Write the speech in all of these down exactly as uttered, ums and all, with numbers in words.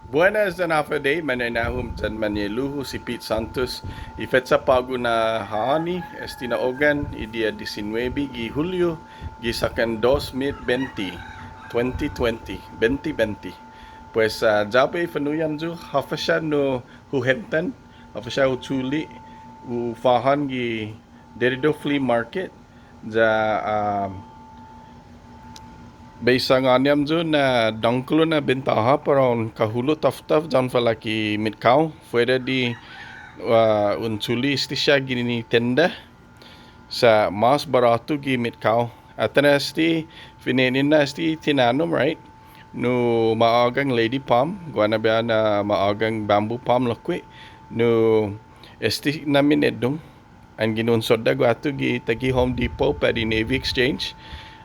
Buenas yan håfa adai, mañaina-hu yan mañe'lu-hu si Pete Santos. I fecha på'go na ha'åni, este na ogga'an, i diha diesinuebe gi Hulio, gi sakkan dos mit bente, twenty twenty, bente bente. Pues, ah, ya bai fa'nu'i hamyo, håfa siha nu hu hentan, håfa siha hu chule', hu fåhan gi Dededo Flea Market, ya, ah, bai sangåni hamyo na dångkolo na bentaha para un kahulo' taftaf ya un falak i metkåo, fuera di, ah, un chule' este siha ginen i tenda, sa' mas baråtu gi metkåo. Atan este, fine'nena este tinanom, right? Nu ma ågang lady palm, guaha na biahi na ma ågang bamboo palm lokkue', nu este na mineddong, anggen un sodda' guatu gi taiguihi Home Depot pat i Navy Exchange.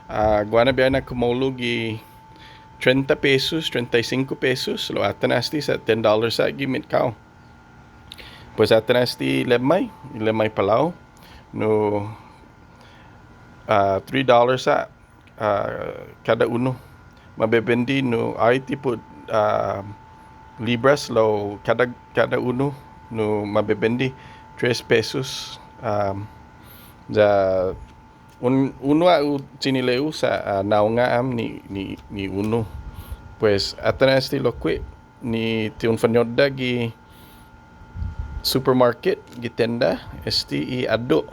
Ah, guaha na biahi na kumålu gi trenta pesos, trenta y cinco pesos, lao atan este sa' ten dollars ha' gi metkåo. Pues atan este lemmai, lemmai palao'an, nu, ah, three dollars ha', ah, kada unu. Mabebende nu ai ti put, ah, libras lao kada, kada unu nu mabebende tres pesos. Ah, ya un, unu ha' hu chinile' yu' sa', ah, naunga' ham ni, ni, ni unu. Pues atan este lokkue' ni ti un fañodda' gi supermarket, gi tenda, este i addu.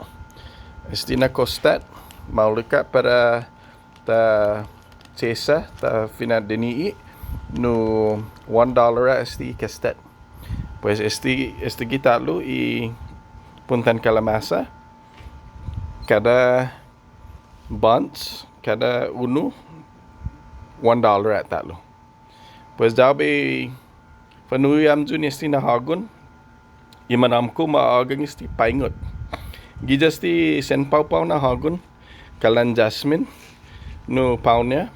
Este na kostat, maolek ha' para ta chesa, ta fina'deni, nu one dollar ha' este i kostat. Pues este, este gi ta'lo i puntan kalamasa, kada bunch, kada unu, one dollar ha' ta'lo. Pues ya bai fa'nu'i hamyo ni este na hågon, i manåmko' ma ågang este paingot. Giya este sen paopao na hågon, kalan jasmine, nu pao-ña,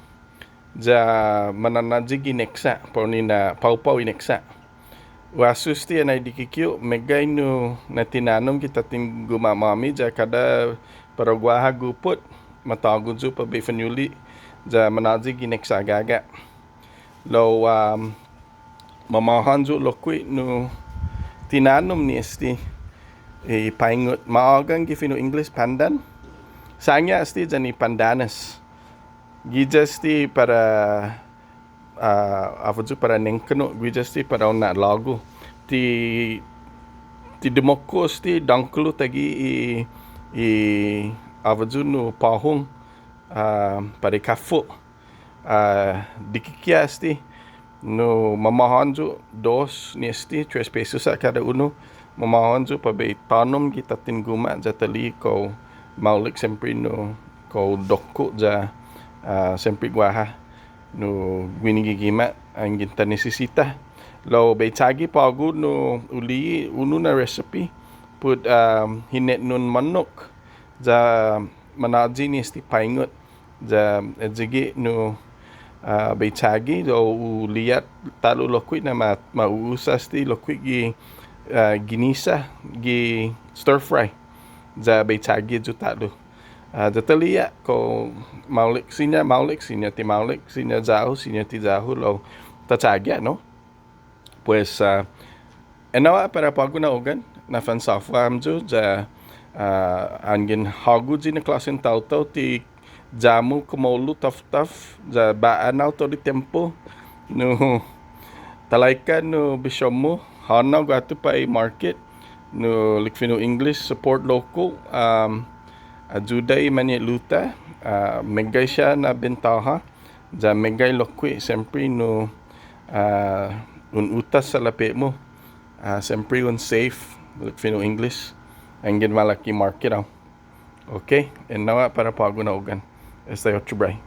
ya mana'nå'yi gi neksa', pao ni na paopao i neksa'. Hu hasso este annai dikike' yu', meggai nu na tinanom gi tatten guma'-måmi, ya kada para guaha gupot, matågo' yu' para bai fañuli', ya mana'yi gi neksa' gå'ga'. Lao, um, mamåhan yu' lokkue' nu tinanom ni este i paingot, ma ågang gi fino' English pandan. Sångan este yan i pandanas. Giya este para, ah, håfa ayu, para nengkanno', giya este para un na'lågu. Ti, ti dumåkko' este dångkolo taiguihi i, i håfa ayu nu påhong, ah, para i kaffo'. Ah, dikike' ha' este, nu mamåhan yu' dos ni este, tres pesos ha' kada unu, mamåhan yu' para bai tånom gi tatten guma' ya ta li'e' kao maolek siempre nu kao dokko' ya, ah, siempre guaha nu guini gi gima' anggen ta nisisita. Lao bai chagi på'go nu hu li'e' unu na recipe put, ah, hinetnon månnok ya mana'yi ni este paingot. Ya, eh, ayugue' nu, ah, bai chagi, lao hu li'e' ta'lo lokkue' na ma, ma u'usa este lokkue' gi, ah, ginisa, gi stir fry. Ya bai chagi ayu ta'lo. Ah, ya ta li'e' kao maolek siña, maolek siña ti maolek, siña ya-hu, siña ti ya-hu, lao ta chagi, no? Pues, ah, ennao ha' para på'go na ogga'an, na fansåfa hamyo, ya, ah, anggen hågu i na klåsen taotao ti ya-mu kumålu taftaf, ya ba'a nao todu i tiempo, nu, talaika nu bision-mu, hånao guatu para i market, nu, like fino' English, support local, um, ayuda i mañe'lu-ta, ah, meggai siha na bentaha, ya meggai lokkue' siempre nu, ah, un utas salåpe'-mu, ah, siempre un safe, like fino' English, anggen malak i market hao. Okay, ennao ha' para på'go na ogga'an. Esta i otro biahi.